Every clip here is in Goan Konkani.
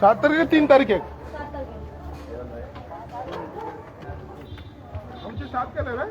7 तारखेक 3 तारखेक आमचे 7 केले रे.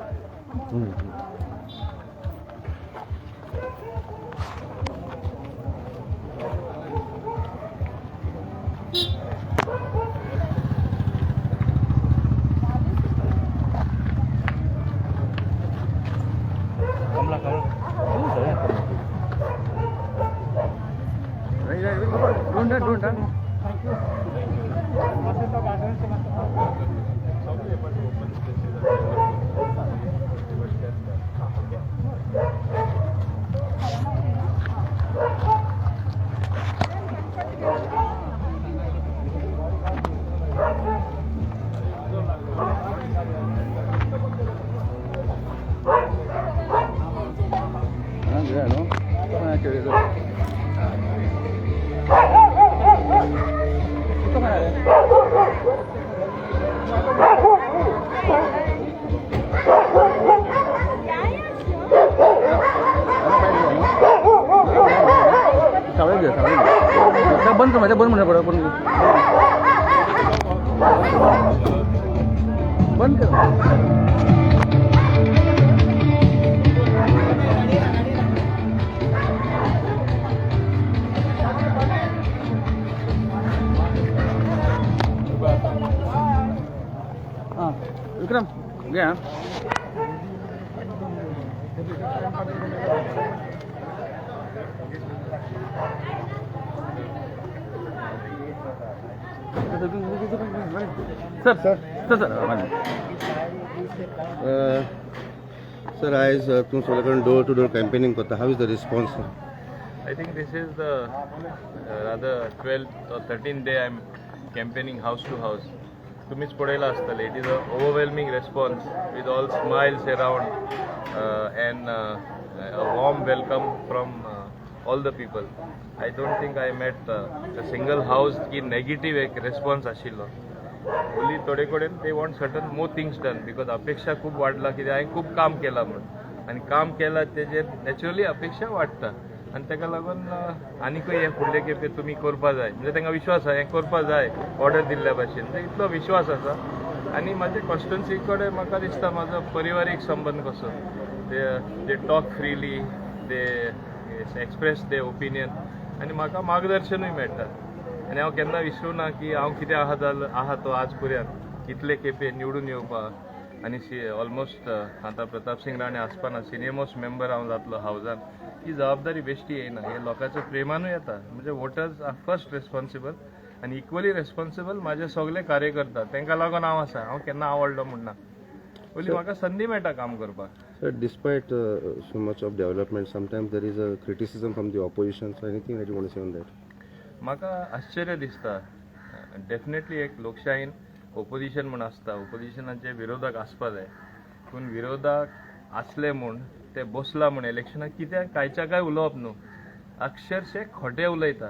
बंद कर, माझ्या बंद म्हणा, बंद बंद कर. हां विक्रम घ्या. Sir sir sir sir sir, आयज तूं सगळे कडेन डोर टू डोर कॅम्पेनिंग करता. How is the response? I think this is the rather 12th or 13th day I am campaigning house to house. तुम्हीच पळयलां आसतलें, it is a overwhelming response with all smiles around and a warm welcome from all the people. I don't think I met a single house की नेगेटीव एक रेस्पॉन्स आशिल्लो. ओन्ली थोडे कडेन they want certain more things done because अपेक्षा खूब वाडला, कित्याक हांवें खूब काम केलां म्हूण, आनी काम केलां तेजेर नॅचरली अपेक्षा वाडटा, आनी ताका लागून आनिकूय हे फुडले खेपे तुमी करपा जाय, म्हणजे तांकां विश्वास आसा हें करपा जाय, ऑर्डर दिल्ल्या भाशेन. म्हणजे इतलो विश्वास आसा. आनी म्हाजे कॉन्स्टिट्युन्सी कडेन म्हाका दिसता म्हाजो परिवारीक संबंद कसो, they talk freely, they express their opinion, आनी म्हाका मार्गदर्शनूय मेळटा. आनी हांव केन्ना विसरूं ना की हांव कितें आहा जाल आहा तो आज पर्यंत इतले खेपे निवडून येवपाक, आनी सी ऑलमोस्ट आतां प्रताप सिंग राणे आसपाना सिनियर मोस्ट मेंबर हांव जातलो हावजान. ही जबाबदारी बेश्टी येयना, हे लोकांच्या प्रेमानूय येता. म्हणजे वोटर्स are first responsible आनी इक्वली रेस्पॉन्सिबल म्हाजे सगळे कार्यकर्ता, तांकां लागून हांव आसा. हांव केन्ना आवडलो म्हूण ना, पयलीं म्हाका संदी मेळटा काम करपाक. Sir, despite so much of development, sometimes there is a criticism from the opposition. So anything that you want to say on that? म्हाका आश्चर्य दिसता. डेफिनेटली एक लोकशाहीन ओपोजिशन म्हूण आसता, ओपोजिशनाचे विरोधक आसपा जाय, पूण विरोधक आसले म्हूण ते बसला म्हूण इलेक्शनाक कित्याक कांयच्या काय उलोवप न्हू. अक्षरशे खोटे उलयता.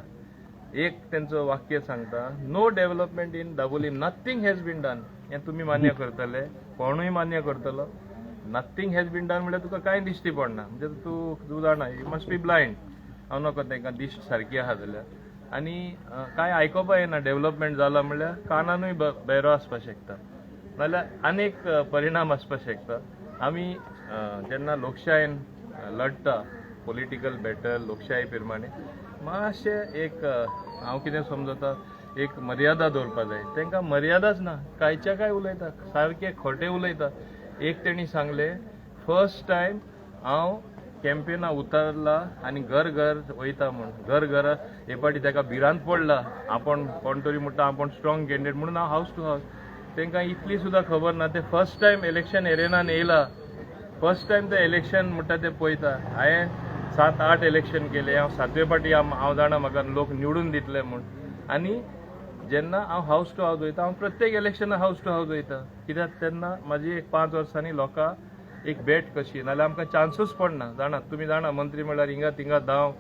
एक तेंचो वाक्य सांगता, "No development in Dabolim, nothing has been done." हें तुमी मान्य करतले? कोणूय मान्य करतलो? नथींग हॅज बीन डन म्हणल्यार तुका कांय दिश्टी पडना, म्हणजे तूं तूं जाणा, you must be blind. हांव नकळो तांकां दिश्ट सारकी आहा जाल्यार. आनी कांय आयकोपा येना. डेव्हलपमेंट जाला म्हणल्यार कानानूय बेरो आसपाक शकता, नाल्यार आनीक परिणाम आसपाक शकता. आमी जेन्ना लोकशायेन लढटा पॉलिटिकल बॅटल, लोकशाही प्रमाणे मातशें एक हांव कितें समजता, एक मर्यादा दवरपा जाय. तांकां मर्यादाच ना, कांयच्या काय उलयता, सारके खोटे उलयता. एक तेणी सांगलें, फर्स्ट टायम हांव कॅम्पेना उतरला आनी घर घर वयता म्हूण, घर घर हे पाटी ताका भिरांत पडला, आपूण कोण तरी म्हणटा आपूण स्ट्रॉंग कॅन्डिडेट म्हणून हांव हावस टू हावस. तांकां इतली सुद्दां खबर ना, ते फर्स्ट टायम इलेक्शन एरेनान येयला, फर्स्ट टायम ते इलेक्शन म्हणटा ते पळयता. हांवें 7-8 इलेक्शन केले, हांव सातवे पाटी हांव जाणा म्हाका लोक निवडून दितले म्हूण. आनी जेन्ना हांव हावस टू हावस वयता, हांव प्रत्येक इलेक्शनाक हावस टू हावस वयता, कित्याक तेन्ना म्हाजी एक 5 वर्सांनी लोकां एक भेट कशी, नाल्यार आमकां चान्सूच पडना. जाणात तुमी, जाणा, मंत्री म्हणल्यार हिंगा थिंगा धांव,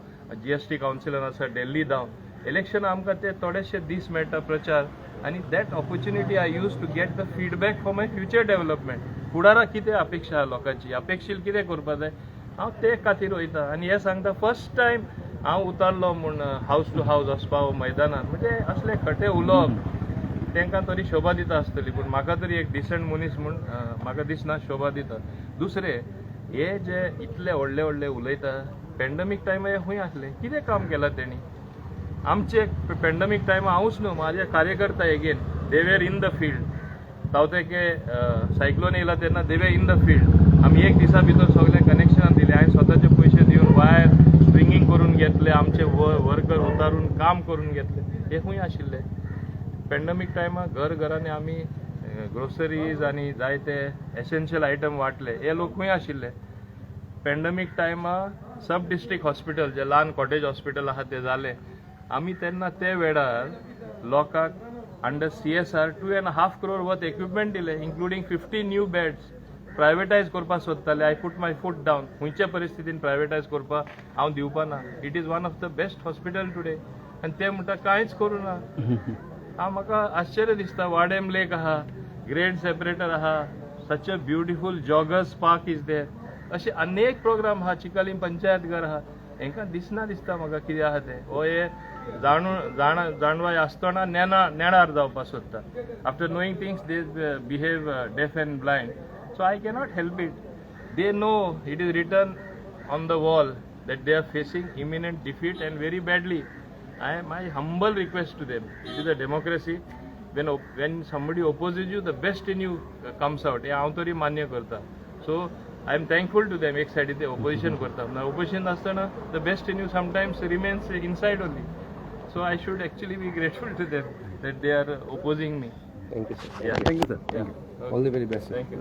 जीएसटी कावन्सिलान आसा, दिल्ली धांव. इलेक्शन आमकां ते थोडेशे दीस मेळटा प्रचार आनी that opportunity I use to get the feedback for my future development. फुडाराक कितें अपेक्षा आहा लोकांची, अपेक्षील कितें करपा जाय, हांव ते खातीर वयता. आनी हें सांगता, फर्स्ट टायम हांव उतारलो म्हूण हावस टू हावस वचपा मैदानात, म्हणजे असले खटे उलोवप तांकां तरी शोभा दिता आसतली, पूण म्हाका तरी एक डिसंट मनीस म्हूण म्हाका दिसना शोभा दिता. दुसरें, हे जे इतले व्हडले व्हडले उलयता, पेंडमीक टायमार हे खंय आसले? कितें काम केलां तेणी आमचे पेंडमीक टायमार? हांवूच न्हू, म्हाजे कार्यकर्ता again, they were in the field. तावतेके cyclone येयला तेन्ना they were in the field. आमी एक दिसा भितर सगळे कनेक्शनां दिले. हांवें स्वताचे पयशे दिवन वायर स्ट्रिंगींग करून घेतले, आमचे वर्कर उतारून काम करून घेतले. हे खंय आशिल्ले पेंडमीक टायमार? घर घरांनी आमी ग्रोसरीज आनी जायते एसेन्शियल आयटम वांटले. हे लोक खंय आशिल्ले पेंडमीक टायमार? सब डिस्ट्रिक्ट हॉस्पिटल, जे ल्हान कॉटेज हॉस्पिटल आहा ते जालें. आमी तेन्ना ते वेळार लोकांक under CSR 2.5 crore worth equipment दिले, including 50 new beds. Privatise करपाक सोदताले, I put my foot down. खंयच्या परिस्थितीन प्रायवेटायज करपाक हांव दिवपा ना. It is one of the best hospital today. आनी ते म्हणटा कांयच करूं ना. हांव म्हाका आश्चर्य दिसता. वाडेम लेक आहा, ग्रेड सेपरेटर आहा, such a beautiful joggers park is there. अशे अनेक प्रोग्राम आहा. चिकालीम पंचायत घर आहा. हेंकां दिसना, दिसता म्हाका कितें आहा तें. हो हे जाणू जाणा जाणवाय आसतना नेणा नेणार जावपाक सोदता. After knowing things they behave deaf and blind. So I cannot help it. They know it is return on the wall that they are facing imminent defeat and very badly. I my humble request to them, it is a democracy. When somebody opposes you, the best in you comes out. हे हांव तरी मान्य करता. So I am thankful to them. एक सायडी ते ओपोजिशन करता. ओपोजिशन आसतना the best in you sometimes remains inside only. So I should actually be grateful to them that they are opposing me. Thank you, sir. Thank you, sir. Thank you. All the very best, sir. Thank you.